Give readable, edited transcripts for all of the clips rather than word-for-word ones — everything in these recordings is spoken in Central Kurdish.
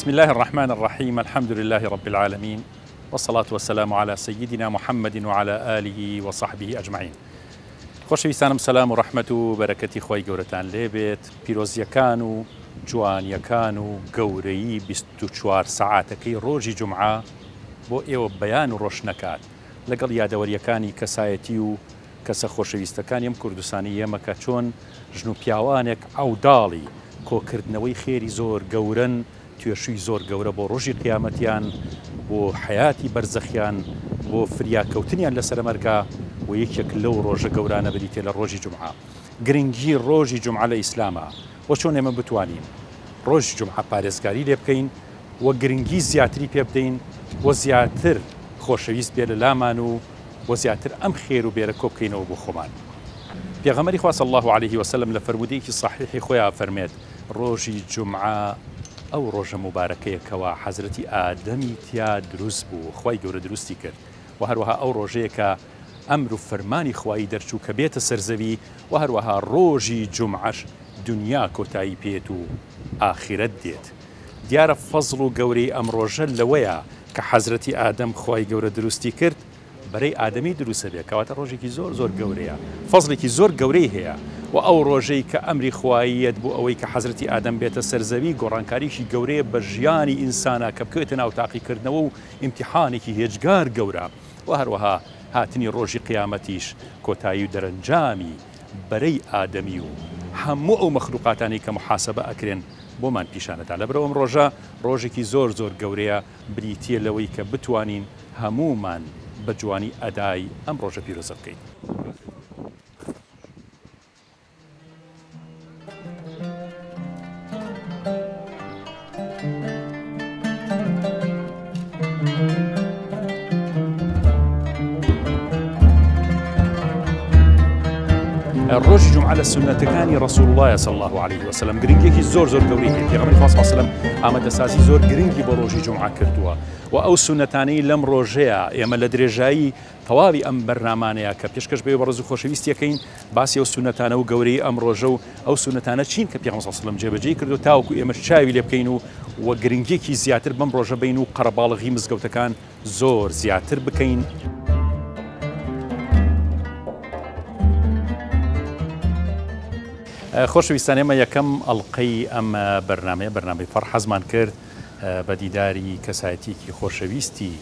بسم الله الرحمن الرحیم الحمد لله رب العالمین والصلاة والسلام علی سیدنا محمد وعلی آله وصحبه اجمعین خۆشەویستانم سەلام و ڕەحمەت و بەرەکەتی خوای گەورەتان لێبێت پیرۆزیەکان و جوانیەکان و گەورەیی 24 سەعاتەکەی ڕۆژی جومعە بۆ ئێوە بەیان و ڕۆشنەکات لەگەڵ یادەوەریەکانی کەسایەتی و کەسە خۆشەویستەکانی ئەم کوردستانی ئێمە کە چۆن ژن و پیاوانێک عەوداڵی کۆکردنەوەی خێری زۆر گەورەن، توێشووی زۆر گەورە بۆ ڕۆژی قیامەتیان، بۆ حەیاتی بەرزەخیان، بۆ فریاکەوتنیان لە سەرەمەرگا و یەکێک لەو ڕۆژە گەورانە بریتیە لە ڕۆژی جومعە. گرنگی ڕۆژی جومعە لە ئیسلاما و چۆن ئێمە بتوانین ڕۆژی جومعە پارێزگاری لێ بکەین و گرنگی زیاتری پێ بدەین و زیاتر خۆشەویست بێ لە لامان و و زیاتر ئەم خێر و بێرە کۆبکەینەوە بۆ خۆمان. پێغەمبەری خوا صلی اللە علیه وسلم لە فەرموودەیەکی صەحیحی خۆیا ئەفەرمێت، ڕۆژی جومعە ئەو ڕۆژە موبارەکەیە کەوا حەزرەتی ئادەمی تیا دروست بوو خوای گەورە دروستی کرد و هەروەها ئەو ڕۆژەیە کە ئەمر و فەرمانی خوایی دەرچوو کە بێتە سەر زەوی و هەروەها ڕۆژی جومعەش دونیا کۆتایی پێت و ئاخیرەت دێت. دیارە فەزڵ و گەورەی ئەم ڕۆژە لەوەیە کە حەزرەتی ئادەم خوای گەورە دروستی کرد بەرەی ئادەمی دروست ئەبێ کەواتە ڕۆژێکی زۆر زۆر گەورەیە فەزڵێکی زۆر گەورەی هەیە و ئەو ڕۆژەی کە ئەمری خواییەت بۆ ئەوەی کە حەزرەتی ئادەم بێتە سەر زەوی گۆڕانکاریی گەورەیە بە ژیانی ئینسانا کە بکەوێتە ناو تاقیکردنەوە و ئیمتیحانێکی هێجگار گەورە و هەروەها هاتنی ڕۆژی قیامەتیش کۆتایی و دەرەنجامی بەرەی ئادەمی و هەموو ئەو مەخلوقاتانەی کە موحاسەبە ئەکرێن بۆمان پیشانەدا لەبەرئەوە ئەم ڕۆژە ڕۆژێکی زۆر زۆر گەورەیە بریتیە لەوەی کە بتوانین هەموومان بە جوانی ئەدای ئەم ڕۆژە پیرۆزە بکەین. ڕۆژی جومعە لە سوننەتەکانی ڕسول اللە صلی الله علیه وسلم گرنگێکی زۆر زۆر گەورەی هەیە پێغەمبەری خوا صلی الله علیه وسلم ئامادەسازی زۆر گرنگی بۆ ڕۆژی جومعە کردووە و ئەو سوننەتانەی لەم ڕۆژەیە ئێمە لە درێژایی تەواوی ئەم بەرنامانەیە کە پێشکەش بە بەڕێز و خۆشەویستیەکەین باسی ئەو سوننەتانە و گەورەی ئەم ڕۆژە و ئەو سوننەتانە چین کە پێغەمبەر صلی الله علیه وسلم جێبەجێی کردو تاوەکو ئێمەش چاوی لێ بکەین و و گرنگیەکی زیاتر بەم ڕۆژە بین و قەرەباڵغی مزگەوتەکان زۆر زیاتر بکەین. خۆشەویستان ئێمە یەکەم ئەڵلقەی ئەم بەرنمەیە بەرنامەی فەڕ حەزمان کرد بە دیداری کەسایەتیکی خۆشەویستی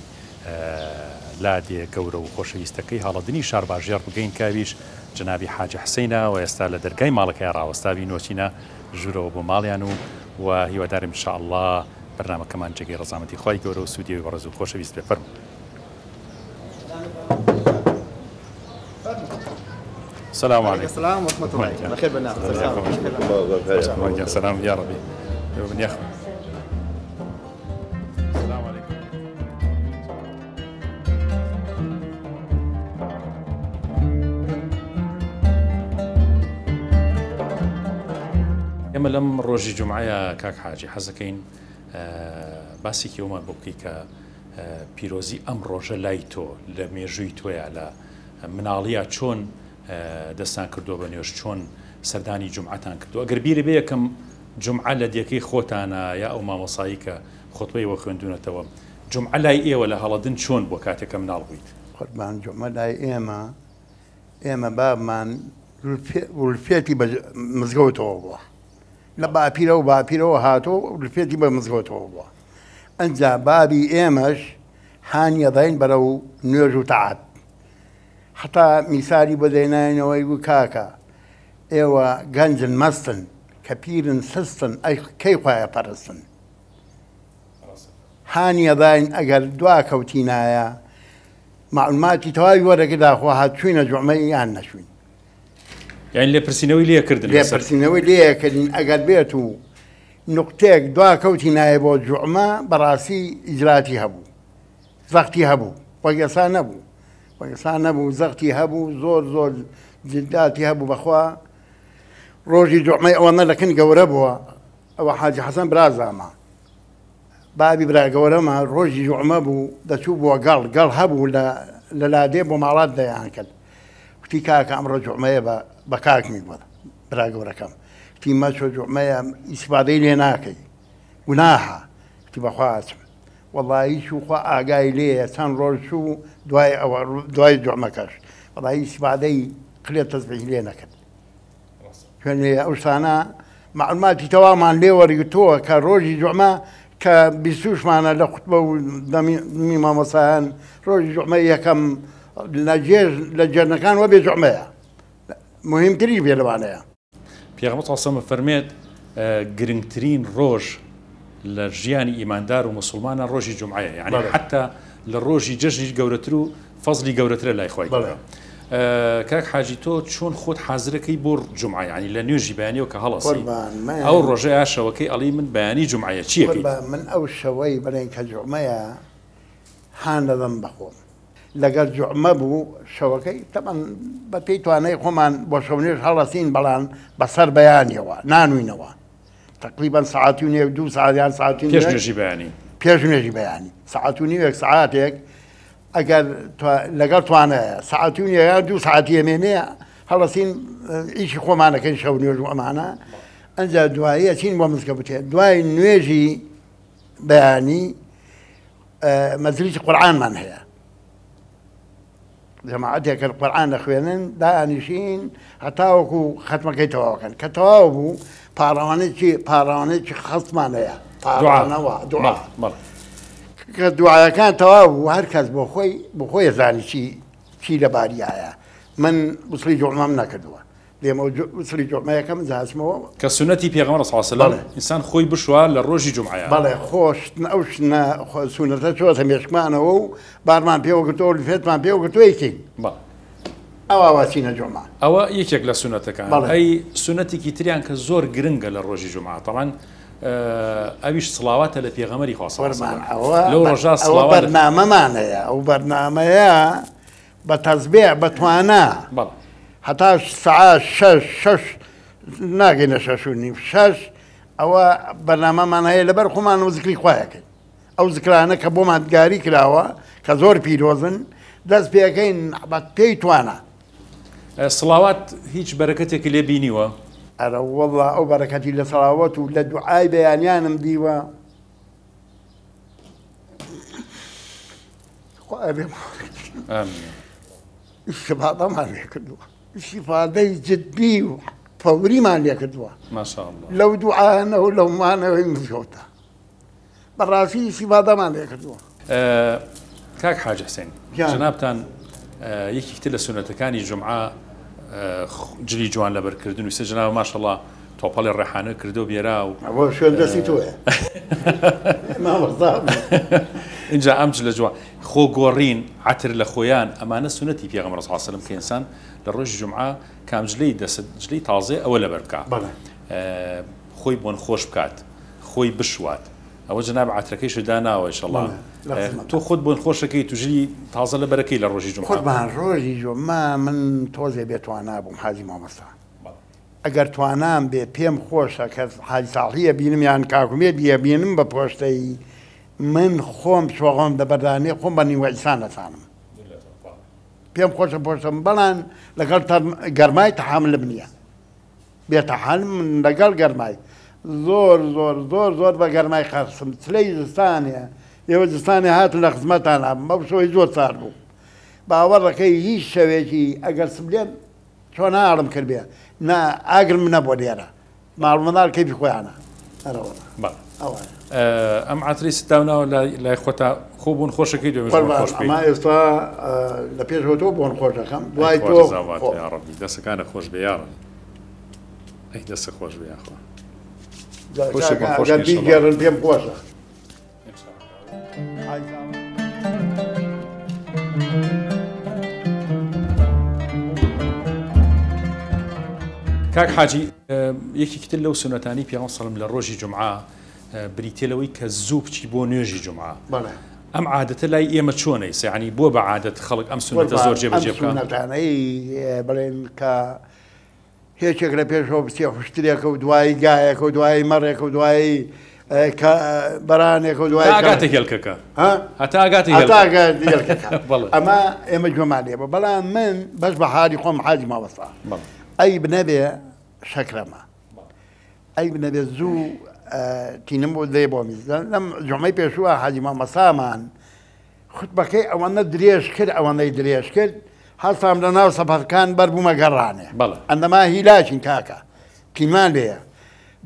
لادێ گەورە و خۆشەویستەکەی هەڵەدنی شارباژێڕ بگەین کاویش جەنابی حاجی حسینە و ئێستا لە دەرگای ماڵەکەی ڕاوەستاوی نۆچینە ژوورەوە بۆ ماڵیان و و هیوادارم ان شاء اللە بەرنامەکەمان جێگەی ڕەزامەندی خوای گەورە و سوودی ئەوی بەڕێز و خۆشەویست بێ فەرموو. سلام عليكم السلام ورحمة الله بخير بنا سلام يا ربي يا السلام عليكم ئێمە لەم ڕۆژی جومعەیە کاک حاجی حەزەکەین باسێکی ئەومان بۆ بکەی کە پیرۆزی ئەم ڕۆژە لای تۆ لە مێژووی تۆیا لە مناڵیە چۆن دەستان کردووە بە نوێژ چۆن سەردانی جومعەتان کردووە ئەگەر بیرە بێ یەکەم جومعە لە دێکەی خۆتانە یا ئەو مامۆسایی کە خوتبەی بۆ خوێندوونەتەوە جومعە لای ئێوە لە هەڵەدن چۆن بووە کاتێک کە مناڵ بوویت؟ قوربان جومعە لای ئێمە ئێمە بابمان ولفێتی بە مزگەوتەوە بووە لە باپیرە و باپیرەوە هاتۆ ولفێتی بە مزگەوتەوە بووە ئەجا بابی ئێمەش هانیە داین بەرەو نوێژ و تەعات حتا میساری بۆ دەیناینەوەی و کاکە ئێوە گەنجن مەستن کە پیرن سستن ئەی کەی خوایە پەرستن هانی ئەداین ئەگەر دوا کەوتینایە مەعلوماتی تەواوی وەرەگرت داخوا هاتچوینە جوعمە یان نەچوین. یانی لێپرسینەوەی لێ کردن لەسەر. لێپرسینەوەی لێ کردین ئەگەر بێت و نوقتەیەک دوا کەوتینایە بۆ جوعمە بەڕاستی ئیجراتی هەبوو زەختی هەبوو وەک ئێستا نەبوو وەک ئێستا نەبوو زەختی هەبوو زۆر زۆر جداتی هەبوو بەخوا ڕۆژی جوعمەی ئەوەنە لەکن گەورە بووە ئەوە حاجی حەسەن برازامە بابی برا گەورەمە ڕۆژی جوعمە بوو دەچوو بۆ گەڵ گەڵ هەبوو لە لە لادێ بۆ ماڵات دەیان کرد کوتی کاکە ئەمڕۆ جوعمەیە بە بە کاکمی گوت برا گەورەکەم کوتی مەچۆ جوعمەیە ئیسفادەی لێ ناکەی گوناحە. وتی بەخوا ئەچم. وەڵایی چوو خوا ئاگای لێیە چەند ڕۆژ چوو دوای ئەوە دوای جوعمەکەش وەڵایی ئیستیفادەی قلێ تەزبیحی لێ نەکرد. خوێنێ ئەو شتانە معلوماتی تەواومان لێ وەرگتووە کە ڕۆژی جوعمە کە بیستوشمانە لە خوتبە و دەمی مامۆستایان ڕۆژی جوعمە یەکەم لە جێژ لە جێژنەکان وەبێ جوعمەیە مهمتریش بێ لەوانەیە. پێغەمبەر صلی اللە علیە و سلم فەرمێت گرنگترین ڕۆژ لە ژیانی ئیماندار و موسڵمانە ڕۆژی جومعەیە یعنی حتا لە ڕۆژی جەژنیش گەورەتر و فەزلی گەورەترە لای خوای گەورە. کاک حاجی تۆ چۆن خۆت حازرەکەی بۆ جومعە یعنی لە نوێژی بەیانیەوە کە هەڵەسی ئەو ڕۆژە یا شەوەکەی ئەڵی من بەیانی جومعەیە چیەکەیت؟ من ئەو شەوەی بڵێن کە جومعەیە هان دەدەم بەخۆم لەگەر جوعمە بوو شەوەکەی تەبعەن بە پێی توانای خۆمان بۆ شەونێژ هەڵەسین بەڵام بەسەر بەیانیەوە نانوینەوە تقریبا سەعات و نێو دوو سەعات یان سەعات و پێش نوێژی بەیانی پێش نوێژی بەیانی سەعات و نیوێک سەعاتێک ئەگەر لەگەڵ توانایە سەعات و نیوێک یان دوو سەعاتی ئەمێنێ هەڵەسین ئیشی خۆمانەکەین شەو نوێژ و ئەمانە ئەنجا دوایی ئەچین بۆ مزگەوتێ دوای نوێژی بەیانی مەجلیسی قورعانمان هەیە جەماعەتێک کە قورعان دەخوێنن دانیشین هەتاوەکو خەتمەکەی تەواوکەن کە تەواو بوو پاڕەوانێکی پاڕەوانێکی خەڵتمان هەیە پاڕانەوە دوعا کە دوعاەکان تەواو بوو هەر کەس بۆ خۆی بۆ خۆی زانی چی چی لەباریایە من وسڵی جوڵمەم نەکردووە دێمەوە غوسڵی جومعەیەکەم جا ئەچمەوە. کە سوننەتی پێغەمبەر صلی اللە علیە و سلم ئینسان خۆی بشوا لە ڕۆژی جومعەیا. بەڵێ خۆ شتن ئەو شتنە سوننەتە چۆتە مێشکمانەوە و بارمان پێوە گرتووە و لفێتمان پێوە گرتووە ئەیکەین. بەڵێ. ئەوا وا چینە جومعە. ئەوە یەکێک لە سوننەتەکان. بەڵێ. ئەی سوننەتێکی تریان کە زۆر گرنگە لە ڕۆژی جومعە تەبعەن ئەویش سڵاواتە لە پێغەمبەری خوا صلی اللە علیە و قوربان سلم. ئەوە لەو ڕۆژا ئەوە سڵاوات لە. بەرنامەمان هەیە ئەو بەرنامەیە بە تەزبێع بە توانا بەڵێ. هەتا سەعات شەش شەش ناگەینە شەش و نیو شەش ئەوە بەرنامەمان هەیە لەبەر خۆمان و زکری خوایەکەین ئەو زکرانە کە بۆمان دیاری کراوە کە زۆر پیرۆزن دەست پێەکەین بە پێی توانا. سڵاوات هیچ بەرەکەتێکی لێ بینیوە؟ ئەرە وەڵا ئەو بەرەکەتی لە سەڵاوەت و لە دوعای بەیانیانم دیوە. خوا لێم ئامین. ئیستیفادەمان لێ کردووە ئیستیفادەی جدی و فەوریمان لێ کردووە ماشاءاللە لەو دوعانە و لەو مانەوەی مزگەوتە بەڕاستی ئیستیفادەمان لێ کردووە. کاک حاجی حسێن جەنابتان یەکێکی تر لە سوننەتەکانی جومعە جلی جوان لەبەرکردن و سێ جەناب ماشاءاللە تۆپەڵی ڕێحانە کردو بێرا و ئەوە شوێن دەستی تۆیە مامۆستا. ئینجا ئەم جلە جوان خۆ گۆڕین عەتر لە خۆیان ئەمانە سوننەتی پێغەمبەر صلی اللە علیه و سلم کە ئینسان لە ڕۆژی جومعە کام جلەی دەست جلەی تازەیە ئەوە لەبەر بکا خۆی بۆن خۆش بکات خۆی بشوات ئەوە جەناب عەترەکەیشت داناوە ئیشەڵا تۆ خۆت بۆن خۆشەکەی توژری تازە لەبەرەکەی لە ڕۆژی جومعە. قوربان ڕۆژی جومعە من تۆزێ بێتوانا بووم حاجی مامۆستا ئەگەر توانام بێ پێم خۆشە کە حاجی ساڵحی ئەبینم یان کاک ئومێدی ئەبینم بە پۆشتەی من خۆم شۆغم دەبەردانێ خۆم بە نیوە ئیسان ئەزانم پێم خۆشە پۆشتەم بەڵام لەگەڵ گەرمای تەحاملم نییە بێتەحەلم من لەگەڵ گەرمای زۆر زۆر زۆر زۆر بە گەرمای قەرسم چلەی زستانێ ئێوە زستانێ هاتن لە خزمەتان ئەبم ئەو شەوەی زۆر سارد بوو باوەڕەکەی هیچ شەوێکی ئەگەر سبلێن چۆن ئاڵم کردبێ نا ئاگرم نەبووە لێرە ماڵ منداڵ کەیفی خۆیانە ئەرەوەڵا بەڵێ ئەوایە. ئەم عەترەی ستاو ناوە لای لای خۆتا خۆ بۆن خۆشەکەی دوێ بۆن خۆش بکەی. ئەمە ئێستا لە پێشەوە تۆ بۆن خۆش دەکەم دوای تۆ خۆم. یاڕەبی دەسەکانت خۆش بێ یاڕەبی ئەی دەستت خۆش بێ یاخوا. خۆشی بۆن خۆش بکەی بیگێڕن پێم خۆشە. کاک حاجی یەکێکی تر لەو سوننەتانەی پێغەمبەر صلی اللە علیه و سلم لە ڕۆژی جومعە بریتیە لەوەی کە زوو بچی بۆ نوێژی جومعە ئەم عادەتە لای ئێمە چۆنە ئیستا یعنی بۆ بە عادەت خەڵک ئەم سوننەتە زۆر جێبەجێ بکا؟ ئەم سوننەتانەی بڵێن کە یەکێک لە پێشەوە بچێ حوشترێکە و دوایی گایەکە و دوایی مەڕێکە و دوایی بەرانێکە و دوایی ئاگاتە هێلکەکە هەتا ئاگاتە هێلکەکە ئەمە ئێمە گوێمان لێ بوو بەڵام من بەس بە حالی خۆم حاجی مامۆستا ئەی بنەبێ شەکرەمە ئەی بنەبێ زوو تینم بۆ دێ بۆ میز لەم جومەی پێشووە حاجی مامەسامان خوتبەکەی ئەوەنە درێژ کرد ئەوەنەی درێژ کرد هەستام لە ناو سەفەرکان بەر بوومە گەڕانێ ئەندەما هیلاکین کاکە تیمان لێیە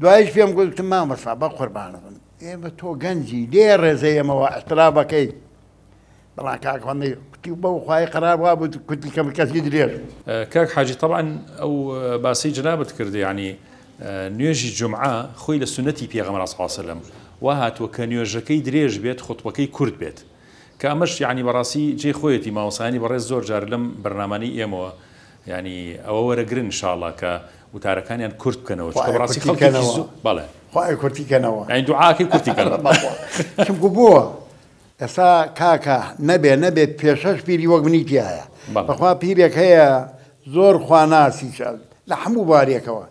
دوایش پێم گوتم مامەسا بە قوربانت بم ئێمە تۆ گەنجی لێ ڕێزە ئێمەوە ئەترابەکەی بەڵام کاک هەندێک کوتی بەو خوای قەرار وا بوو کوتی کەم کەسی درێژ بوو. کاک حاجی تەبعەن ئەو باسەی جەنابت کرد یانی نوێژی جومعە خۆی لە سوننەتی پێغەمبەر صلی اللە علیە وسلم وا هاتووە کە نوێژەکەی درێژ بێت خوتبەکەی کورت بێت کە ئەمەش یانی بەڕاستی جێی خۆیەتی مامۆستایانی بەڕێز زۆر جار لەم بەرنامانەی ئێمەوە یانی ئەوە وەرەگرن ان شاء اللە کە وتارەکانیان کورت بکەنەوە چونکە خوایە بەڕاستی کورتی خەڵکێکی کەنەوە زۆر بەڵێ خوایە کورتی کەنەوە یانی دوعاکەی کورتی کەنەوە بەخوا چونکو بۆ ئێستا کاکە نەبێ نەبێ پێشەش پیری وەک منی تیایە بەڵێ. بەخوا پیرێک هەیە زۆر خواناسیشە لە هەموو بوارێکەوە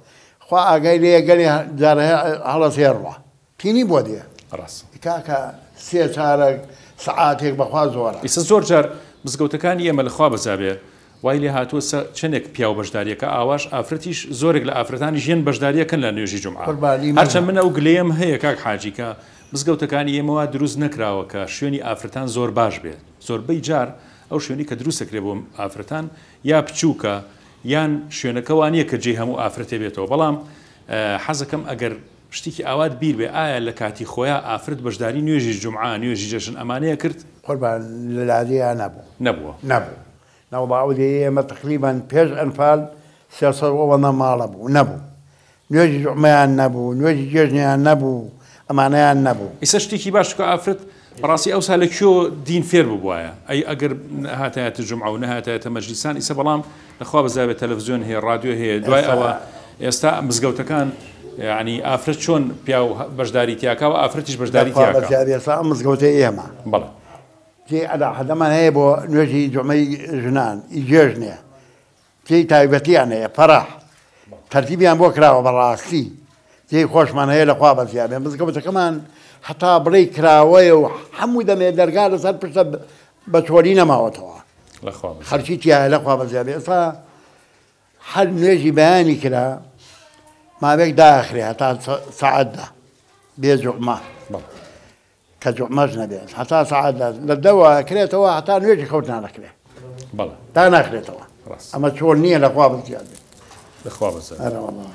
خوا ئاگای لێیە گەلێ جار هەیە هەڵەسێ ڕوا تینی بۆ دێ ڕاستە. کاکە سێ چارەک سەعاتێک بەخوا زۆرە. ئیستا زۆر جار مزگەوتەکانی ئێمە لە خوا بەزابێ وای لێ هاتووە سە چەنێک پیاو بەشداریەکا ئاواش ئافرەتیش زۆرێک لە ئافرەتانیش یەن بەشداریەکەن لە نوێژی جومعە قوربانی هەرچەند منە. من ئەو گلەیەم هەیە کاک حاجی کە مزگەوتەکانی ئێمە وا دروست نەکراوە کە شوێنی ئافرەتان زۆر باش بێت زۆربەی جار ئەو شوێنەی کە دروست ئەکرێ بۆ ئافرەتان یا بچووکە یان شوێنەکە وا نییە کە جێی هەموو ئافرەتێ بێتەوە بەڵام حەزەکەم ئەگەر شتێکی ئاوات بیر بێ ئایا لە کاتی خۆیا ئافرەت بەشداری نوێژی جومعە نوێژی جەژن ئەمانەیە کرد؟ قوربان لە لادێیا نەبوو. نەبووە. نەبوو. نەوەڵا ئەو دێیەی ئێمە تەقریبەن پێش ئەنفال 300 ئەوەنە ماڵە بوو نەبوو. نوێژی جوعمەیان نەبوو، نوێژی جێژنیان نەبوو، ئەمانەیان نەبوو. ئیستا شتێکی باش چونکە ئافرەت بەڕاستی ئەوسا لە کوێوە دین فێر ببوایە ئەی ئەگەر نەهاتایەتە جومعە و نەهاتایەتە مەجلیسان ئیستا بەڵام لە خوا بەزابێت تەلەفزیۆن هەیە ڕادیۆ هەیە دوای ئەوە ئێستا مزگەوتەکان یعنی ئافرەت چۆن پیاو بەشداری تیاکا و ئافرەتیش بەشداری لە خوا تیاکا. بەزیابێ ئێستا ئەم مزگەوتەی ئێمە بەڵێ. جێی عەلاحەدەمان هەیە بۆ نوێژی جومعەی ژنان ئی جێژنێ جێی تایبەتیان هەیە فەرەح تەرتیبیان بۆ کراوە بەڕاستی جێی خۆشمان هەیە لە خوا بەزیابێ مزگەوتەکەمان هەتا بڵێی کراوەیە و هەموو دەمێ دەرگا لەسەر پشتە بە چۆلی نەماوەتەوە خەڵکی تایە لە خوا بەزیابێ ئێستا هەر نوێژی بەیانی کرا ماوێک داخرێ هەتا سەعات دە بێ جوعمە کە جوعمەش نەبێت هەتا سەعات دە لە دەوە کرێتەوە هەتا نوێژی خەوت نانەکرێ بەڵێ تا ناخرێتەوە ڕاست ئەمە چۆن نییە لە خوا بەزیاد بێت لە خوا بەزیاد ئەرە وەڵا.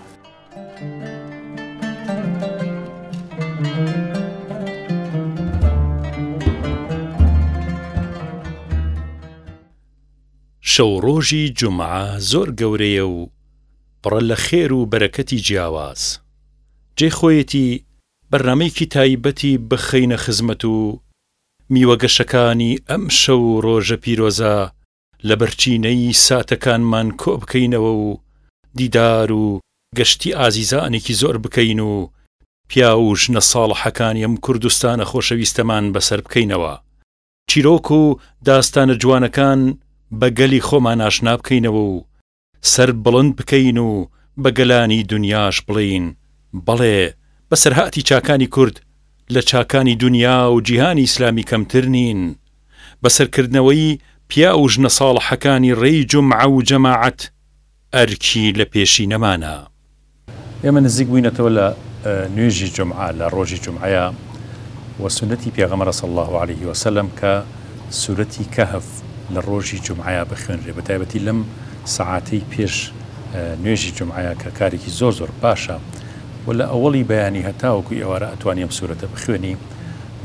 شەو ڕۆژی جومعە زۆر گەورەیە و پڕە لە خێر و بەرەکەتی جیاواز جێی خۆیەتی بەرنامەیەکی تایبەتی بخەینە خزمەت و میوە گەشەکانی ئەم شەو و ڕۆژە پیرۆزە لە بەرچینەی ساتەکانمان کۆبکەینەوە و دیدار و گەشتی ئازیزانێکی زۆر بکەین و پیاو و ژنە ساڵحەکانی ئەم کوردستانە خۆشەویستەمان بەسەر بکەینەوە چیرۆک و داستانە جوانەکان بە گەلی خۆمان ئاشنا بکەینەوە و سەر بڵند بکەین و بە گەلانی دونیاش بڵێین بەڵێ بەسەرهاتی چاکانی کورد لە چاکانی دونیا و جیهانی ئیسلامی کەمتر نین. بەسەرکردنەوەی پیاو و ژنە ساڵحەکانی ڕێی جومعە و جەماعەت ئەرکی لە پێشینەمانە. ئێمە نزیک بووینەتەوە لە نوێژی جومعە لە ڕۆژی جومعەیە و سوننەتی پێغەمبەرە صلی اللە علیه وسلم کە سورەتی کەهف لە ڕۆژی جومعەیە بخوێنرێ بە تایبەتی لەم سەعاتەی پێش نوێژی جومعەیە کە کارێکی زۆر زۆر باشە و لە ئەوەڵی بەیانی هەتاوەکو ئێوارە ئەتوانی ئەم سورەتە بخوێنی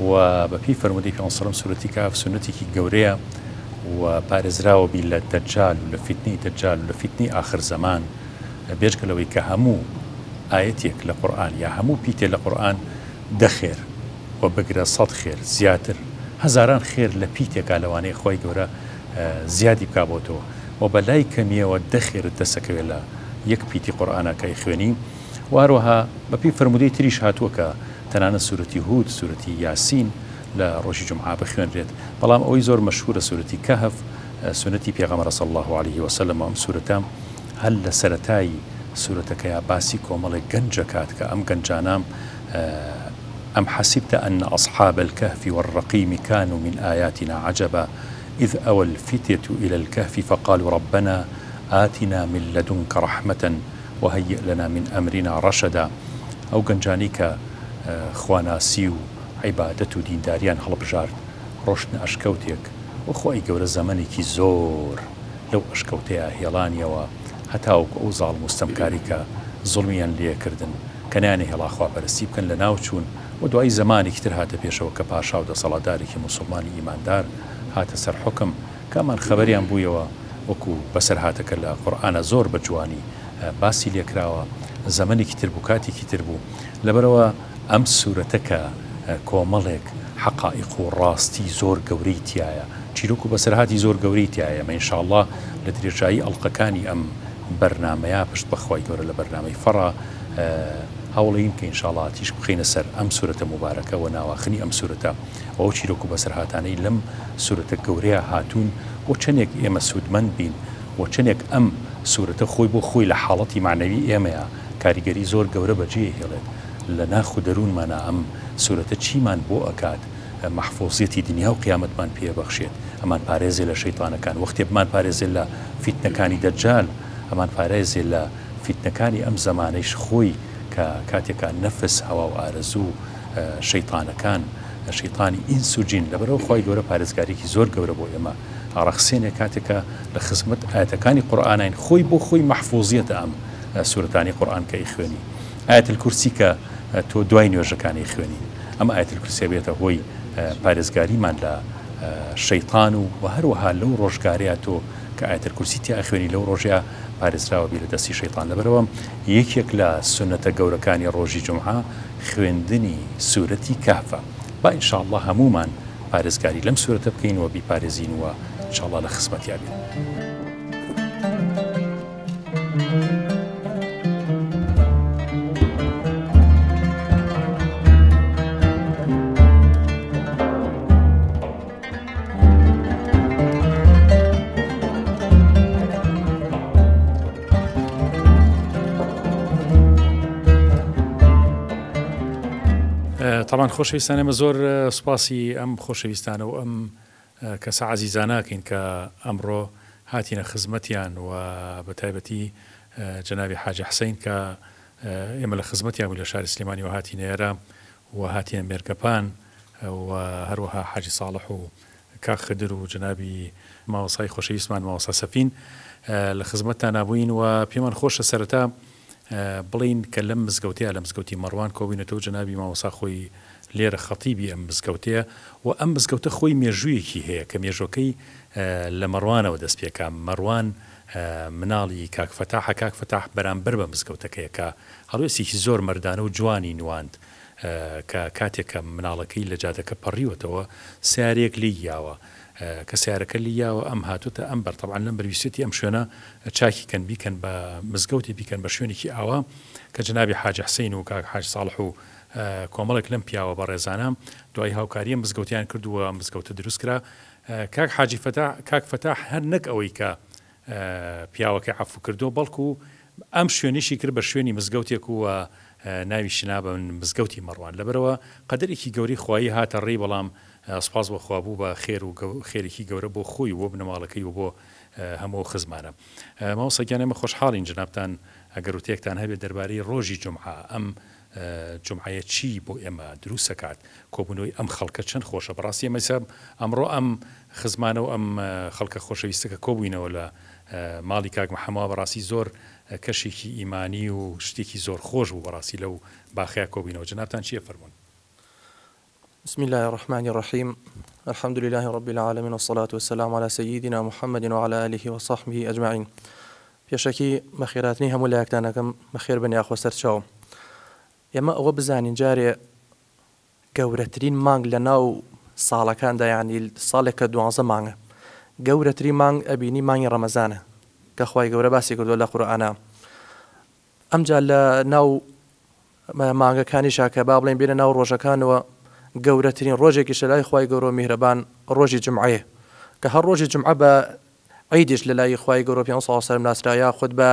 و بە پێی فەرموودەی پێغەمبەر صلی اللە علیه وسلم سورەتی کەهف سوننەتێکی گەورەیە و پارێزراوە بی لە دەجال و لە فیتنەی دەجال و لە فیتنەی ئاخر زەمان بێجگە لەوەی کە هەموو ئایەتێک لە قورئان یا هەموو پیتێ لە قورئان دە خێر و بگرە سەد خێر زیاتر هەزاران خێر لە پیتێکا لەوانەیە خوای گەورە زیادی بکا بۆ تۆ و بە لای کەمیەوە دە خێرت دەسەکەوێ لە یەک پیتی قورئانا کە ئەیخوێنی و هەروەها بە پێی فەرموودەی تریش هاتووە کە تەنانەت سورەتی هود سورەتی یاسین لە ڕۆژی جومعە بخوێنرێت بەڵام ئەوەی زۆر مەشهورە سورەتی کەهف سوننەتی پێغەمبەرە صلی اللە علیه وسلم و ئەم سورەتە هەر لە سەرەتای سورەتەکەیا باسی کۆمەڵێک گەنج ئەکات کە ئەم گەنجانە ئەم حسبت ان اصحاب الکهف والرقیم کانوا من آیاتنا عجبا اذ اوی الفتیة الی الکهف فقالوا ربنا آتنا من لدنک رحمة وهیئ لنا من امرنا رشدا ئەو گەنجانەی کە. خواناسی و عیبادەت و دینداریان هەڵبژارد ڕۆشتنە ئەشکەوتێک و خوای گەورە زەمەنێکی زۆر لەو ئەشکەوتەیا هێڵانیەوە هەتاوەکو ئەو زاڵم و ستەمکاری کە زوڵمیان لێکردن کە نەیانەهێڵا خواپەرستی بکەن لەناو چوون و دوایی زەمانێکی تر هاتە پێشەوە کە پاشا و دەسەڵاتدارێکی موسوڵمانی ئیماندار هاتە سەر حوکم کە ئەمان خەبەریان بوویەوە وەکو بەسەرهاتەکە لە قورئانا زۆر بە جوانی باسی لێکراوە زەمەنێکی تر بوو کاتێکی تر بوو لەبەرئەوە ئەم سورەتە کە کۆمەڵێک حەقائیق و ڕاستی زۆر گەورەی تیایە چیرۆک و بەسەرهاتی زۆر گەورەی تیایە ئێمە ان شاء اللە لە درێژایی ئەڵقەکانی ئەم بەرنامەیە پشت بە خوای گەورە لە بەرنامەی فەڕا هەوڵەین کە ان شاء اللە تیشک بخەینە سەر ئەم سورەتە موبارەکە و ناواخنی ئەم سورەتە و ئەو چیرۆک و بەسەرهاتانەی لەم سورەتە گەورەیە هاتوون و چەندێک ئێمە سوودمەند بین و چەندێک ئەم سورەتە خۆی بۆ خۆی لە حاڵەتی مەعنەوی ئێمەیا کاریگەری زۆر گەورە بەجێ ئەهێڵێت لە ناخ و دەروونمانا ئەم سورەتە چیمان بۆ ئەکات مەحفوزیەتی دنیا و قیامەتمان پێ ئەبەخشێت ئەمان پارێزێ لە شەیتانەکان وەختێ بمان پارێزێ لە فیتنەکانی دەجال ئەمان پارێزێ لە فیتنەکانی ئەم زەمانەیش خۆی کە کاتێکا نەفس هەوا و ئارەزوو شەیتانەکان شەیتانی ئینس و جین لەبەرئەوە خوای گەورە پارێزگاریەکی زۆر گەورە بۆ ئێمە ئەڕەخسێنێ کاتێک کە لە خزمەت ئایەتەکانی قورئاناین خۆی بۆ خۆی مەحفوزیەتە ئەم سورەتانی قورئان کە ئەیخوێنی ئایەت الکورسی کە تۆ دوای نوێژەکان ئەیخوێنی ئەم ئایەت الکورسیە بێتە هۆی پارێزگاریمان لە شەیتان و وە هەروەها لەو ڕۆژگارەیە تۆ کە ئایەت الکورسی تیا ئەخوێنی لەو ڕۆژەیە پارێزراوە بی لە دەستی شەیتان لەبەرئەوە یەکێک لە سوننەتە گەورەکانی ڕۆژی جومعە خوێندنی سورەتی کەهفە با ان شاء اللە هەموومان پارێزگاری لەم سورەتە بکەین و بیپارێزین و ان شاء اللە لە خزمەتیا بین. تاوان خۆشەویستان ئێمە زۆر سوپاسی ئەم خۆشەویستانە و ئەم کەسە عەزیزانە ئەکەین کە ئەمڕۆ هاتینە خزمەتیان و بە تایبەتی جەنابی حاجی حسین کە ئێمە لە خزمەتیان بووین لە شاری سلێمانیەوە هاتینە ئێرە و هاتینە مێرگەپان و هەروەها حاجی ساڵح و کاک خدر و جەنابی مامۆستای خۆشەویستمان مامۆستا سەفین لە خزمەتتانا بووین و پێمان خۆشە سەرەتا بڵێین کە لەم مزگەوتەیە لە مزگەوتی مەڕوان کۆبووینەتەوە جەنابی مامۆستا خۆی لێرە خەتیبی ئەم مزگەوتەیە و ئەم مزگەوتە خۆی مێژوویەکی هەیە کە مێژوەکەی لە مەڕوانەوە دەست پێکا مەڕوان مناڵی کاک فەتاحە کاک فەتاح بەرامبەر بە مزگەوتەکەیە کە هەڵوێستێکی زۆر مەردانە و جوانی نواند کە کاتێک کە مناڵەکەی لە جادەکە پەڕیوەتەوە سەیارەیەک لێی یاوە کە سەیارەکە لێی یاوە ئەم هاتۆتە ئەم بەر تەبعەن لەم بەر ویستێتی ئەم شوێنە چاکی کەن بیکەن بە مزگەوتێ بیکەن بە شوێنێکی ئاوا کە جەنابی حاجی حسین و کاک حاج ساڵح و کۆمەڵێک لەم پیاوە بەڕێزانە دوای هاوکاری ئەم مزگەوتیان کرد و ئەم مزگەوتە دروست کرا کاک حاجی فەتاح کاک فەتاح هەر نەک ئەوەی کە پیاوەکەی عەفو کردووە بەڵکو ئەم شوێنیشی کرد بە شوێنی مزگەوتێک و ناویشی نا بە مزگەوتی مەڕوان لەبەرئەوە قەدەرێکی گەورەی خوایی هاتە ڕێی بەڵام سوپاس بۆ خوا بوو بە خێر و خێرێکی گەورە بۆ خۆی و بۆ بنەماڵەکەی و بۆ هەموو ئەو خزمانە مامۆستا گیان ئێمە خۆشحاڵین جەنابتان ئەگەر وتەیەکتان هەبێت دەربارەی ڕۆژی جومعە ئەم جومعەیە چی بۆ ئێمە دروست ئەکات کۆبوونەوەی ئەم خەڵکە چەند خۆشە بەڕاستی ئێمە ئێستا ئەمڕۆ ئەم خزمانە و ئەم خەڵکە خۆشەویستە کە کۆبووینەوە لە ماڵی کاک محەمەوە بەڕاستی زۆر کەشێکی ئیمانی و شتێکی زۆر خۆش بوو بەڕاستی لەو باخەیا کۆبووینەوە جەنابتان چی ئەفەرموون؟ بسم اللە الرحمن الرحیم الحمد للە رب العالمین والصلاة والسلام علی سیدنا محمد وعلی آله وصحبه اجمعین پێشەکی بەخێراتنی هەموو لایەکتان ئەکەم بەخێر بن یاخۆ سەرچاو ئێمە ئەوە بزانین جارێ گەورەترین مانگ لە ناو ساڵەکاندا یعنی ساڵێک کە دوانزە مانگە گەورەترین مانگ ئەبینی مانگی ڕەمەزانە کە خوای گەورە باسی کردووە لە قورئانا ئەمجا لە ناو مانگەکانیشا کە با بڵێین بێنە ناو ڕۆژەکانەوە گەورەترین ڕۆژێکیش لە لای خوای گەورە و میهرەبان ڕۆژی جومعەیە کە هەر ڕۆژی جومعە بە عیدیش لە لای خوای گەورە و پێغەمبەر صلی اللە علیە وسلم ناسرا یاخود بە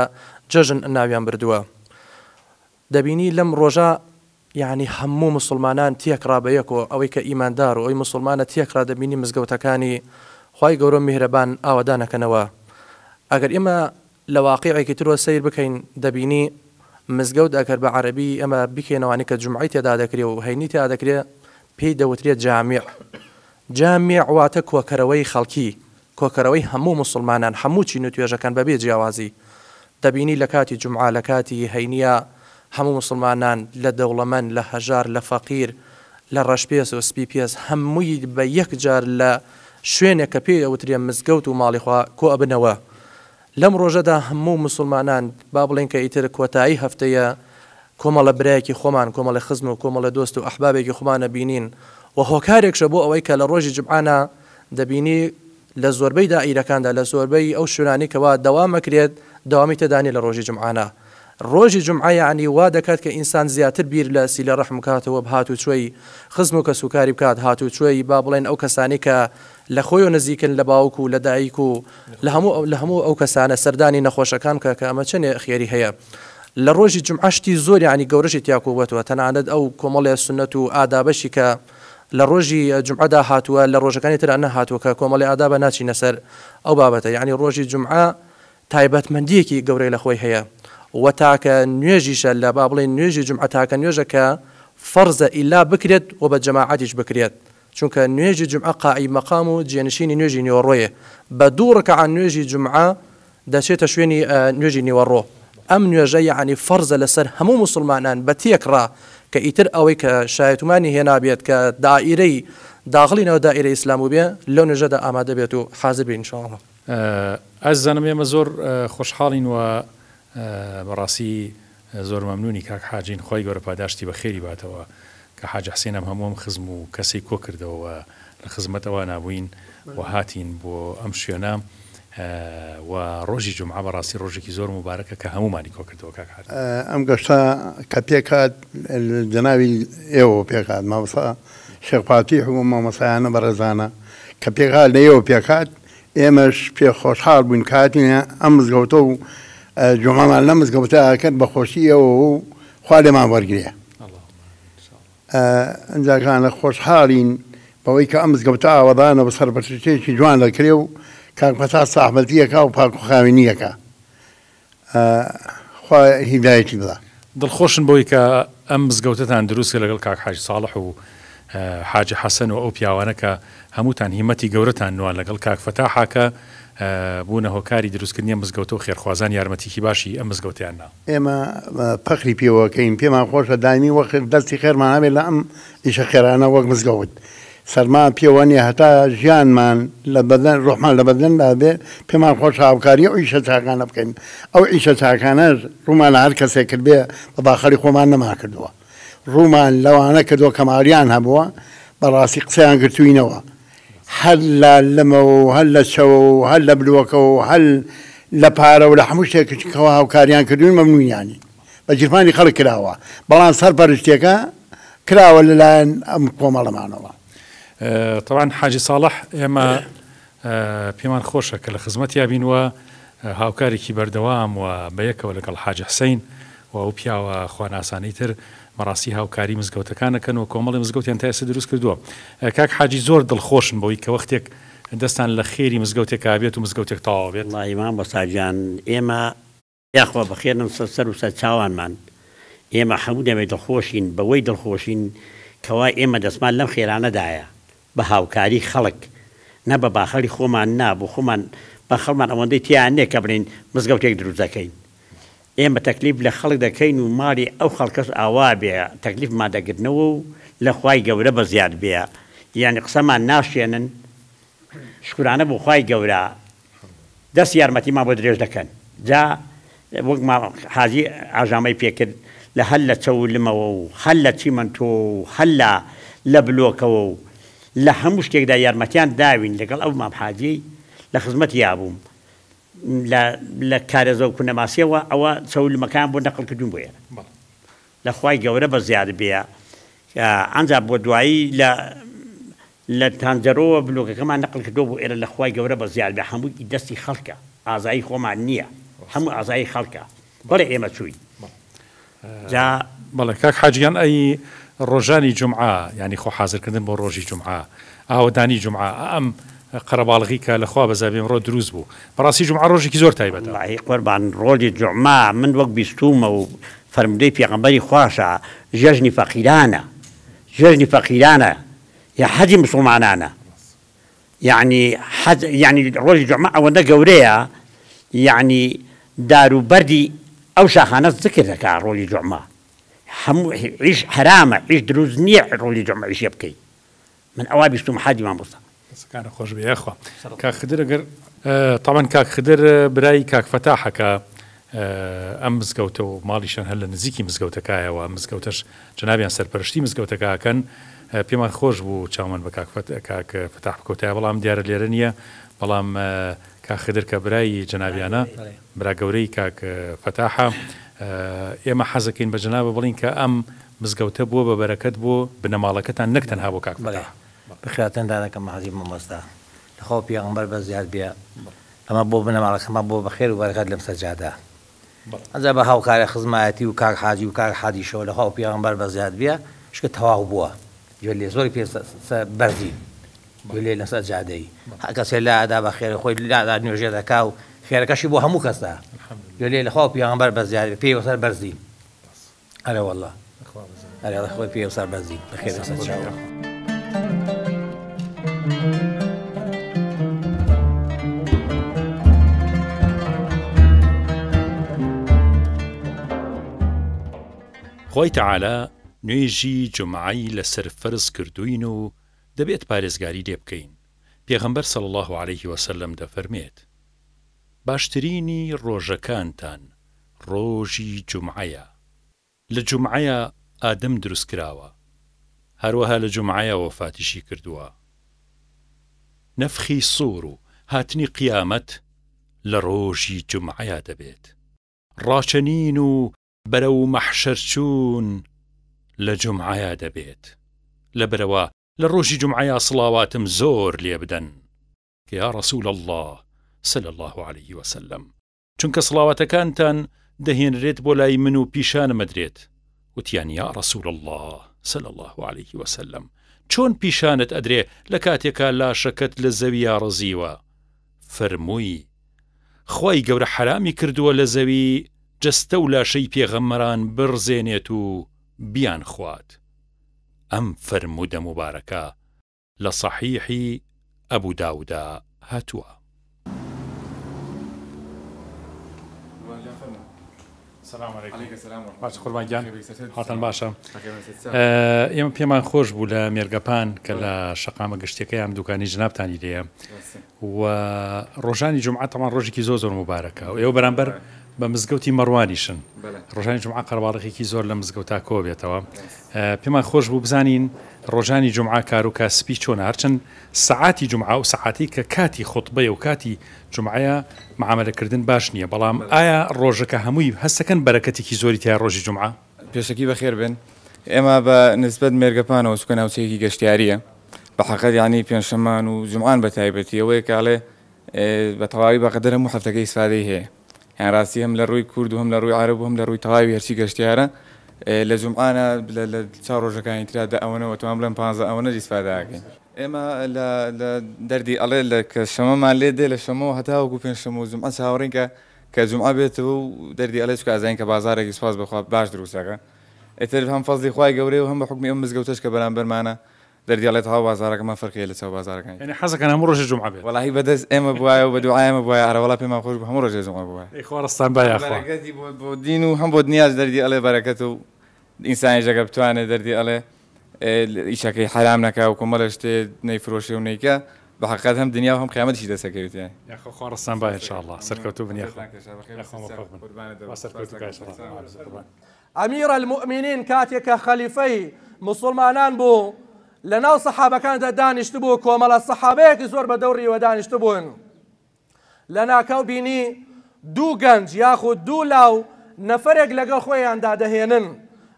جەژن ناویان بردووە دەبینی لەم ڕۆژە یعنی هەموو مسلمانان تێکڕا بە یەکۆ ئەوەی کە ئیماندار و ئەوی مسلمانە تێکڕا دەبینی مزگەوتەکانی خوای گەورە و میهرەبان ئاوەدانەکەنەوە ئەگەر ئێمە لە واقیعێکی ترەوە سەیر بکەین دەبینی مزگەوت ئەگەر بە عەرەبی ئێمە بیکەینەوانی کە جومعەی تێدا دەکرێ و هەینی تێدا دەکرێ پێی دەوترێ جامیع. جامیع واتە کۆکەرەوەی خەڵکی، کۆکەرەوەی هەموو موسڵمانان، هەموو چین و توێژەکان بەبێ جیاوازی. دەبینی لە کاتی جومعە، لە کاتی هەینییا هەموو موسڵمانان لە دەوڵەمەند، لە هەژار، لە فەقیر، لە ڕەشپێست و سپی پێست هەمووی بە یەک جار لە شوێنێک کە پێی ئەوترێ مزگەوت و ماڵی خوا کۆ ئەبنەوە. لەم ڕۆژەدا هەموو موسڵمانان با بڵێین کە ئیتر کۆتایی هەفتەیە کۆمەڵە برایەکی خۆمان، کۆمەڵە خزم و کۆمەڵە دۆست و ئەحبابێکی خۆمان ئەبینین و هۆکارێکشە بۆ ئەوەی کە لە ڕۆژی جومعانا دەبینی لە زۆربەی دائیرەکاندا لە زۆربەی ئەو شوێنانەی کەوا دەوام ئەکرێت دەوامی تێدا نیە لە ڕۆژی جومعانا ڕۆژی جومعە یەعنی وا دەکات کە ئینسان زیاتر بیر لە سیلە ڕەحم بکاتەوە هاتوچۆی خزم و کەسوکاری بکات هاتوچۆی با بڵێن ئەو کەسانەی کە لە خۆیەوە نزیکن لە باوک و لە دایک و لە هەموو لە هەموو ئەو کەسانە سەردانی نەخۆشەکان بکە کە ئەمە چەنێ خێری هەیە لە ڕۆژی جومعە شتی زۆر یەعنی گەورەشی تیا کۆبووەتەوە تەنانەت ئەو کۆمەڵێ سوننەت و ئادابەشی کە لە ڕۆژی جومعەدا هاتووە لە ڕۆژەکانی ترا نەهاتووە کە کۆمەڵی ئادابە ناچینە سەر ئەو بابەتە یەعنی ڕۆژی جومعە تایبەتمەندییەکی گەورەی لە خۆی هەیە و تاکە نوێژیشە لە با بڵێین نوێژی جومعە تاکە نوێژە کە فەرزە ئیلا بکرێت و بە جەماعەتیش بکرێت چونکە نوێژی جومعە قائیم مەقام و جێنشینی نوێژی نیوەڕۆیە بە دوو ڕکەعە نوێژی جومعە دەچێتە شوێنی نوێژی نیوەڕۆ ئەم نوێژە یەعنی فەرزە لەسەر هەموو موسڵمانان بە تێکڕا کە ئیتر ئەوەی کە شایەتومانی هێنابێت کە دائیرەی داخڵی ناو دائیرەی ئیسلام بووبێ لەو نوێژەدا ئامادە بێت و حازر بێ ان شاء اللە. ئازیزانم ئێمە زۆر خۆشحاڵین و بەڕاستی زۆر مەمنونی کاک حاجین خوای گەورە پاداشتی بەخێری باتەوە کە حاجی حسین ئەم هەموو ئەم خزم و کەسەی کۆکردەوە و لە خزمەت ئەوانا بووین و هاتین بۆ ئەم شوێنە و ڕۆژی جومعە بەڕاستی ڕۆژێکی زۆر موبارەکە کە هەموومانی کۆکردەوە کاک حاجی. ئەم گەشتە کە پێکهات لە جەنابی ئێوەوە پێکهات مامۆستا شێخ فاتیح و مامۆستایانە بەڕێزانە کە پێکهات لە ئێوە پێکهات ئێمەش پێ خۆشحاڵ بووین کە هاتینە ئەم مزگەوتە و جومعەمان لەم مزگەوتە کرد بە خۆشی ئێوەوە و خوا لێمان وەرگرێ. ئەنجاکانە خۆشحاڵین بەوەی کە ئەم مزگەوتە ئاوەدانە و سەرپەرشتییەکی جوان دەکرێ و کاک فەتاح ساحبەتییەکا و پاک و خاوێنییەکا. خوا هیدایەتی بدا. دڵخۆشن بەوەی کە ئەم مزگەوتەتان دروست کرد لەگەڵ کاک حاجی ساڵح و حاجی حەسەن و ئەو پیاوانە کە هەمووتان هیمەتی گەورەتان نوان لەگەڵ کاک فەتاحا کە بوونە هۆکاری دروستکردنی ئەم مزگەوتە و خێرخوازان یارمەتیکی باشی ئەم مزگەوتەیان نا. ئێمە فەخری پێوەکەین پێمان خۆشە دایمی وەخت دەستی خێرمان هەبێت لە ئەم ئیشە خێرانە وەک مزگەوت سەرما پێوە نیە هەتا ژیانمان لە بەدەن ڕۆحمان لە بەدەندا بێ پێمان خۆشە هاوکاری ئەو ئیشە چاکانە بکەین ئەو ئیشە چاکانەش ڕوومان لە هەر کەسێک کردبێ بە باخەڵی خۆمان نەمانکردووە ڕوومان لەوانە کردووە کە ماڵیان هەبووە بەڕاستی قسەیان گرتووینەوە هەر لە لمەوە و هەر لە چەوە و هەر لە بلۆکەوە و هەر لە پارە و لە هەموو شتێک کەوا هاوکاریان کردووین مەمنونیانین بە گیرفانی خەڵک کراوە بەڵام سەرپەرشتیەکە کراوە لەلایەن ئەم کۆمەڵەمانەوە. تەبعەن حاجی ساڵح ئێمە پێمان خۆشە کە لە خزمەتیا بین و هاوکارێکی بەردەوام و بەیەکەوە لەگەڵ حاجی حسین و ئەو پیاوە خواناسانەی تر بەڕاستی هاوکاری مزگەوتەکان ئەکەن و کۆمەڵی مزگەوتیان تا ئێستا دروست کردووە کاک حاجی زۆر دڵخۆشن بەوەی کە وەختێک دەستان لە خێری مزگەوتێکا بێت و مزگەوتێک تەواو بێت. وەڵاهی مامۆستا گیان ئێمە یاخوا بەخێرن سەر سەر و سەر چاوانمان ئێمە هەموو دەمێ دڵخۆشین بەوەی دڵخۆشین کەوا ئێمە دەستمان لەم خێرانەدایە بە هاوکاری خەڵک نا بە باخەڵی خۆمان نا بۆ خۆمان باخەڵمان ئەوەندەی تیا نیە کە بڵێین مزگەوتێک دروست دەکەین ئێمە تەکلیف لە خەڵک دەکەین و ماڵی ئەو خەڵکەش ئاوا بێ تەکلیفمان دەگرنەوە و لە خوای گەورە بەزیاد بێ یانی قسەمان ناشێنن شکرانە بۆ خوای گەورە دەست یارمەتیمان بۆ درێژ دەکەن جا وەک مام حاجی ئاژامەی پێکرد لە هەر لە چەو و لمەوە و هەر لە چیمەنتۆ و هەر لە لە بلۆکەوە و لە هەموو شتێکدا یارمەتیان داوین لەگەڵ ئەو مام حاجیەی لە خزمەتیا بووم لە لە کارێزە و کونەماسیەوە ئەوە چەو و لمەکان بۆ نەقڵ کردوین بۆ ئێرە لە خوای گەورە بەزیاد بێ ئەنجا بۆ دوایی لە لە تانجەرۆوە بلۆکەکەمان نەقل کردوە بۆ ئێرە لە خوای گەورە بەزیاد بێ هەمووی ئی دەستی خەڵکە ئازایی خۆمان نیە هەموو ئازایی خەڵکە بەڵێ ئێمە چوین جا. بەڵێ کاک حاجی گیان ئەی ڕۆژانی جومعە یانی خۆ حازر کردن بۆ ڕۆژی جومعە ئاوەدانی جومعە ئەم قەرەباڵغی کە لە خوا بەزابی ئەمڕۆ دروست بوو بەڕاستی جومعە ڕۆژێکی زۆر تایبەتە. وەڵاهی قوربان ڕۆژی جوعمە من وەک بیستوومە و. فەرموودەی پێغەمبەری خواشە جەژنی فەقیرانە جەژنی فەقیرانە یا حەجی مسوڵمانانە یەعنی حەج یەعنی ڕۆژی جوعمە ئەوەندە گەورەیە یەعنی دار و بەردی ئەو شاخانە زکر دەکا ڕۆژی جوعمە هەموو عیش حەرامە عیش دروست نییە ڕۆژی جوعمە عیشێ بکەی من ئەوا بیستومە حاجی مامۆستا. دەستەکانت خۆش بێ یاخوا کاک خدر ئەگەر تەبعەن کاک خدر برای کاک فەتاحە کە ئەم مزگەوتە و ماڵیشیان هەر لە نزیکی مزگەوتەکایە و ئەم مزگەوتەش جەنابیان سەرپەرشتی مزگەوتەکە ئەکەن پێمان خۆش بوو چاومان بە کاک کاک فەتاح بکەوتایە بەڵام دیارە لێرە نییە بەڵام کاک خدر کە برای جەنابیانە برا گەورەی کاک فەتاحە ئێمە حەزەکەین بە جەنابە بڵین کە ئەم مزگەوتە بووە بە بەرەکەت بۆ بنەماڵەکەتان نەک تەنها بۆ کاک بەڵێ فەتاح. بەخێرهاتنتان دەکەم حەزی مامۆستا لەخوا و پێغەمبەر بەزیاد بێ ئەمە بۆ بنەماڵەکەمان بۆ بەخێر و بەرەکەت لەم سەجادە ئەنجا بە هاوکاری خزمایەتی و کاک حاجی و کاک حادیشەوە لەخوا و پێغەمبەر بەزیاد بێ شکە تەواو بووە گوێ لێ زۆری پێ بەرزین گوێ لێ لەسەر جادەی هەر کەسێ لا ئەدا بە خێرە خۆی لادا نوێژێ دەکا و خێرەکەشی بۆ هەموو کەسە گوێ لێ لەخوا و پێغەمبەر بەزیاد بێ پێی وەسەر بەرزین ئەرێ واللە ئەرێ خۆی پێ سەر بەرزی بەخێر بێ سەر چاو. خوای تەعالا نوێژی جومعەی لەسەر فەرز کردووین و دەبێت پارێزگاری لێ بکەین، پێغەمبەر صلی اللە علیه وسلم دەفەرمێت، باشترینی ڕۆژەکانتان ڕۆژی جومعەیە، لە جومعەیا ئادەم دروست کراوە، هەروەها لە جومعەیا وەفاتیشی کردووە. نەفخی سوور و هاتنی قیامەت لە ڕۆژی جومعەیا دەبێت. ڕاچەنین و بەرەو مەحشەر چوون لە جومعەیا دەبێت. لەبەرئەوە لە ڕۆژی جومعەیا سڵاواتم زۆر لێ بدەن. کە یا رسول اللە صلی اللە علیه وسلم چونکە سڵاواتەکانتان دەهێنرێت بۆ لای من و پیشانم ئەدرێت وتیان یا رسول اللە صلی اللە علیه وسلم چۆن پیشانت ئەدرێ لە کاتێکا لاشەکەت لە زەویا ڕزیوە فەرمووی خوای گەورە حەرامی کردووە لە زەوی جەستە و لاشەی پێغەمبەران بڕزێنێت و بیانخوات ئەم فەرموودە موبارەکە لە سەحیحی ئەبو داودا هاتووە. باشە قوربان گیان حاڵتان باشە ئێمە پێمان خۆش بوو لە مێرگەپان کە لە شەقامە گشتیەکەی ئەم دوکانی جنابتانی لێیە و ڕۆژانی جمعە تەمان ڕۆژێکی زۆر زۆر مبارەکە و ئێوە بەرامبەر بە مزگەوتی مەڕوانیشن ڕۆژانی جمعە قەرەباڵغێکی زۆر لە مزگەوتا کۆ بێتەوە پێمان خۆش بوو بزانین ڕۆژانی جومعە کارو کاسپی چۆنە هەرچەند سەعاتی جومعە ئەو سەعاتەی کە کاتی خوتبەیە و کاتی جومعەیە معامەلە کردن باش نیە بەڵام ئایا ڕۆژەکە هەمووی هەستەکەن بەرەکەتێکی زۆری تیایە ڕۆژی جومعە؟ پێشەکی بەخێر بێن ئێمە بە نسبەت مێرگەپانەوە چونکە ناوچەیەکی گەشتیاریە بە حەقەت یانی پێنجشەممان و جومعان بە تایبەتی ئەوەیە کە ئەڵێ بە تەواوی بە قەدەر هەموو هەفتەکە ئیسفادەی هەیە یان ڕاستی هەم لە ڕووی کورد و هەم لە ڕووی عەرەب و هەم لە ڕووی تەواوی هەرچی گەشتیارە لە جومعانە لە چاو ڕۆژەکانی ترا دە ئەوەنەوە توان بڵێم پانزە ئەوەنە ئیسفادە ئەکەین. ئێمە لە لە دەردی ئەڵێ لە کە شەمەمان لێ دێ لە شەمەوە هەتاوەکو پێنجشەمە و جومعە چاوەڕێین کە کە جومعە بێتەوە و دەردی ئەڵێ چونکە ئەزانین کە بازاڕێکی سوپاس بۆ خوا باش دروست ئەکا ئیتر هەم فەزڵی خوای گەورەیە و هەم بە حوکمی ئەم مزگەوتەش کە بەرامبەرمانە دەردی ئەڵێ تەواو بازاڕەکەمان فەرقی هەیە لە چاو بازاڕەکانی تر. یانی حەزەکەن هەموو ڕۆژێ جومعە بێت. وەڵاهی بە دەست ئێمە بوایە و بە دوعای ئێمە بوایە ئەرەوەڵا پێمان خۆش بوو هەموو ڕۆژێ جومعە بوایە. ئەی خوا ڕەستان با هەم یاخوا. بەرەکەتی بۆ بۆ دین و هەم بۆ دنیاش دەردی ئەڵێ بەرەکەتە و ئینسانیش ئەگەر بتوانێ دەردی ئەڵێ ئیشەکەی حەرام نەکا و کۆمەڵێ شتێ نەیفرۆشێ و نەیکا بە حەقیقەت هەم دنیا و هەم قیامەتیشی دەست ئەکەوێت یانی. یاخوا خوا ڕەستان با ان شاء اللە سەرکەوتوو بن یاخوا یاخوا مۆفەق بن با سەرکەوتوو کاک قوربان. امیر المومنین کاتێک کە خەلیفەی موسوڵمانان بوو لەناو سەحابەکاندا دانیشتبوو کۆمەڵە سەحابەیەکی زۆر بە دەوریەوە دانیشتبوون لەناکاو بینی دوو گەنج یاخود دوو لاو نەفەرێک لەگەڵ خۆیاندا دەهێنن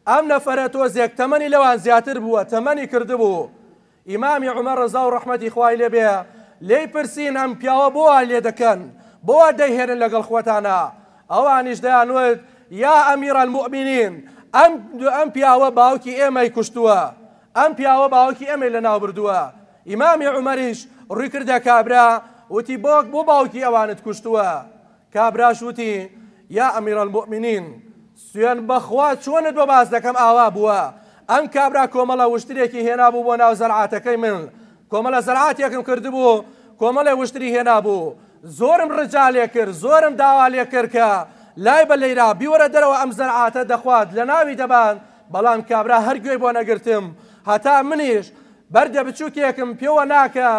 ئەم نەفەرە تۆزێک تەمەنی لەوان زیاتر بووە تەمەنی کردبوو ئیمامی عومەر ڕەزا و ڕەحمەتی خوای لێ بێ لێی پرسین ئەم پیاوە بۆ وا لێ دەکەن بۆ وا دەیهێنن لەگەڵ خۆتانا ئەوانیش دەیانوت یا ئەمیر المؤمنین ئەم ئەم پیاوە باوکی ئێمەی کوشتووە ئەم پیاوە باوکی ئێمەی لەناو بردووە ئیمامی عومەریش ڕووی کردە کابرا وتی بۆ بۆ باوکی ئەوانت کوشتووە کابراش وتی یا ئەمیر المؤمنین. سوێن بەخوا چۆنت بۆ باس دەکەم ئاوا بووە ئەم کابرا کۆمەڵە وشترێکی هێنابوو بۆ ناو زەرعاتەکەی من کۆمەڵە زەرعاتێکم کردبوو کۆمەڵێ وشتری هێنابوو زۆرم ڕجا لێ کرد زۆرم داوا لێ کرد کە لای بە لەیرا بیوەرە دەرەوە ئەم زەرعاتە دەخوات لە ناوی دەبان بەڵام کابرا هەر گوێی بۆ نەگرتم هەتا منیش بەردە بچوکێکم پێوە نا کە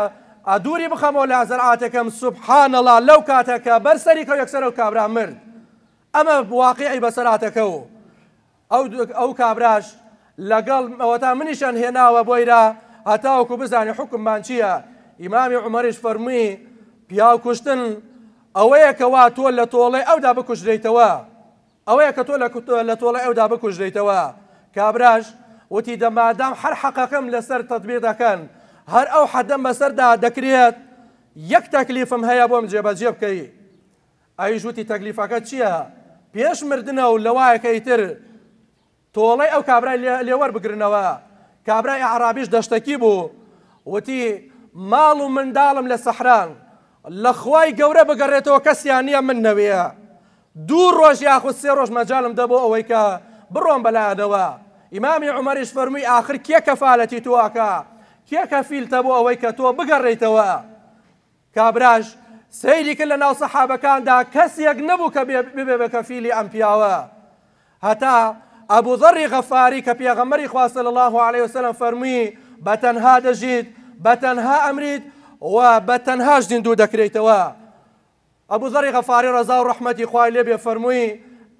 دووری بخەمەوە لە زەرعاتەکەم سبحان اللە لەو کاتە کە بەر سەری کەوت یەکسەر ئەو کابرا مرد ئەمە واقیعی بەسەراتەکە و ئەو ئەو کابراش لەگەڵ ئەوەتا منیشان هێناوە بۆیرا هەتاوەکو بزانێ حوکممان چییە ئیمامی عومەریش فەرمووی پیاو کوشتن ئەوەیە کە وا تۆ لە تۆڵەی ئەودا بکوژرێیتەوە ئەوەیە کە تۆ لە تۆڵەی ئەودا بکوژرێیتەوە. کابراش وتی دە مادام هەر حەقەکەم لەسەر تەتبیق دەکەن، هەر ئەو حەدەم بەسەردا دەکرێت، یەک تەکلیفم هەیە بۆم جێبەجێ بکەی. ئەویش وتی تەکلیفەکەت چییە؟ پێش مردنە و لەوایەکەی تر تۆڵەی ئەو کابرای لێ وەربگرنەوە. کابرای ئەعرابیش دەشتەکی بوو، وتی، ماڵ و منداڵم لە سەحران، لە خوای گەورە بگەڕێتەوە کەسیان نییە من نەوێ. دوو ڕۆژ یاخود سێ ڕۆژ مەجالم دە بۆ ئەوەی کە بڕۆم بەلایانەوە. ئیمامی عومەریش فەرمووی، ئاخر کێ کەفالەتی تۆ ئەکا؟ کێ کەفیلتە بۆ ئەوەی کە تۆ بگەڕێیتەوە؟ کابراش سەیری کرد لەناو سەحابەکاندا کەسێک نەبوو کە ببێ بە کەفیلی ئەم پیاوە هەتا ئەبو ذەڕی غەفاری کە پێغەمبەری خوا صلی اللە علیه وسلم فەرمووی بە تەنها دەژیت بە تەنها ئەمریت و بە تەنهاش زیندوو دەکرێیتەوە ئەبو ذەڕی غەفاری ڕەزا و ڕەحمەتی خوای لێ بێ فەرمووی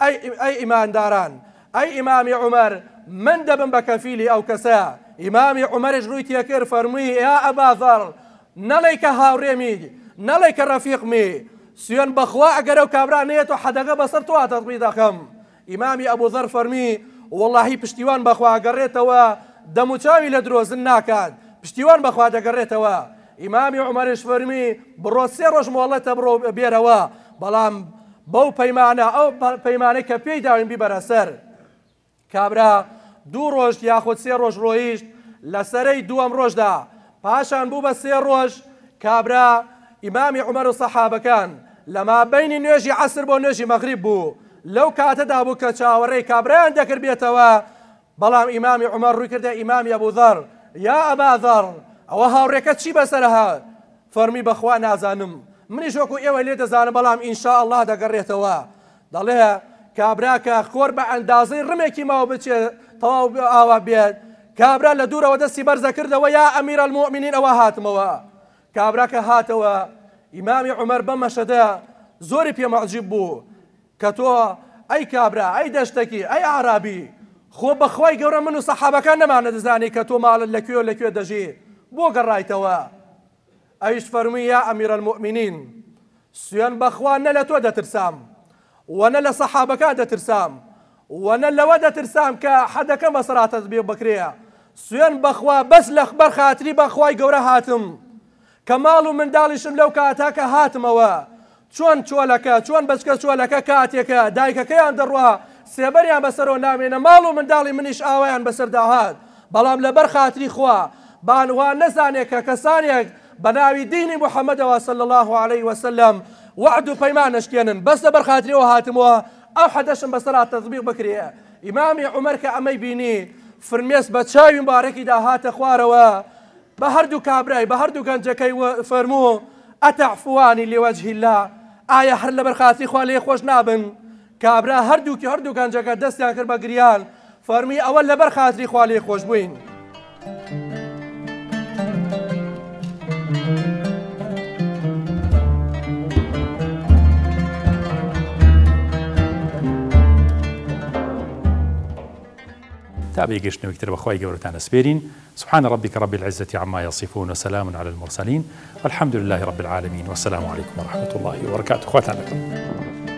ئەی ئەی ئیمانداران ئەی ئیمامی عومەر من دەبم بە کەفیلی ئەو کەسە ئیمامی عومەرش ڕووی تێکرد فەرمووی یا ئەبا ذەڕ نەڵێی کە هاوڕێمی، نەڵێی کە ڕەفیقمی، سوێن بەخوا ئەگەر ئەو کابرا نەیەت و حەدەکە بەسەر تۆ تەتبیق دەکەم. ئیمامی ئەبو زەر فەرمی، وەڵاهی پشتیوان بەخوا ئەگەڕێتەوە دەموچاوی لە درۆزن ناکات، پشتیوان بەخوا دەگەڕێتەوە. ئیمامی عومەریش فەرمی، بڕۆ سێ ڕۆژ مۆڵەتە بڕۆ بێرەوە، بەڵام بەو پەیمانە، ئەو پەیمانەی کە پێی داوین بیبەرە سەر. کابرا دوو ڕۆژ یاخود سێ ڕۆژ ڕۆیشت، لە سەرەی دووەم ڕۆژدا، پاشان بوو بە سێ ڕۆژ، کابرا ئیمامی عومەر و سەحابەکان لە مابەینی نوێژی عەسر بۆ نوێژی مەغریب بوو، لەو کاتەدا بوو کە چاوەڕێی کابرایان دەکرد بێتەوە، بەڵام ئیمامی عومەر ڕووی کردە ئیمامی ئەبو زەڕ، یا ئەبا زەڕ، ئەوە هاوڕێکەت چی بەسەر هات؟ فەرمووی بەخوا نازانم، منیش وەکو ئێوەی لێ دەزانم، بەڵام ان شاء اللە دەگەڕێتەوە. دەڵێ، کابرا کە خۆر بە ئەندازەی ڕمێکی ماوە بچێ تەواو ئاوا بێت، کابرا لە دوورەوە دەستی بەرز دەکردەوە یا ئەمیر المومنین ئەوە هاتمەوە. کابرا کە هاتەوە، ئیمامی عومەر بەم مەشهەدە زۆری پێ موعجیب بوو کە تۆ ئەی کابرا، ئەی دەشتەکی، ئەی ئەعرابی، خۆ بە خوای گەورە من و سەحابەکان نەمانەدەزانی کە تۆ ماڵت لە کوێ و لە کوێ دەژی، بۆ گەڕایتەوە؟ ئەویش فەرمووی، یا امیر المومنین، سوێن بە خوا نە لە تۆ دەترسام و نە لە سەحابەکان دەترسام و نە لەوە دەترسام کە حەدەکەم بەسەرا تەتبیق بکرێ، سوێن بە خوا بەس لە بەر خاتری بە خوای گەورە هاتم کە ماڵ و منداڵیشم لەو کاتە کە هاتمەوە چۆن چۆلەکە، چۆن بەچکە چۆلەکە کاتێکە دایکەکەیان دەڕوا سێبەریان بەسەرەوە نامێنە ماڵ و منداڵی منیش ئاوایان بەسەردا هات بەڵام لەبەر خاتری خوا بان وا نەزانێ کە کەسانێک بە ناوی دینی محمدەوە صلی اللە علیه وسلم وەعد و پەیمان نەشکێنن بەس لەبەر خاتری ئەوە هاتمەوە ئەو حەدەشم بەسەرا تەتبیق بکرێ ئیمامی عومەر کە ئەمەی بینی فرمێس بە چاوی مبارەکیدا هاتە خوارەوە بە هەردوو کابرای، بە هەردوو گەنجەکەی فەرموو، اتعفوانی لوجه اللە، ئایا هەر لەبەر خاتری خوا لێی خۆش نابن؟ کابرا هەردووکی، هەردوو گەنجەکە دەستیان کرد بە گریان، فەرمووی، ئەوە لەبەر خاتری خوا لێی خۆش بووین. تا بە گەشتنەوەی تر بە خوای گەورەتان ئەسپێرین سبحان ربک رب العزة عما یصفون وسلام علی المرسلین والحمد لله رب العالمین والسلام علیکم ورحمة الله وبرکاته خواتان لەگەڵ.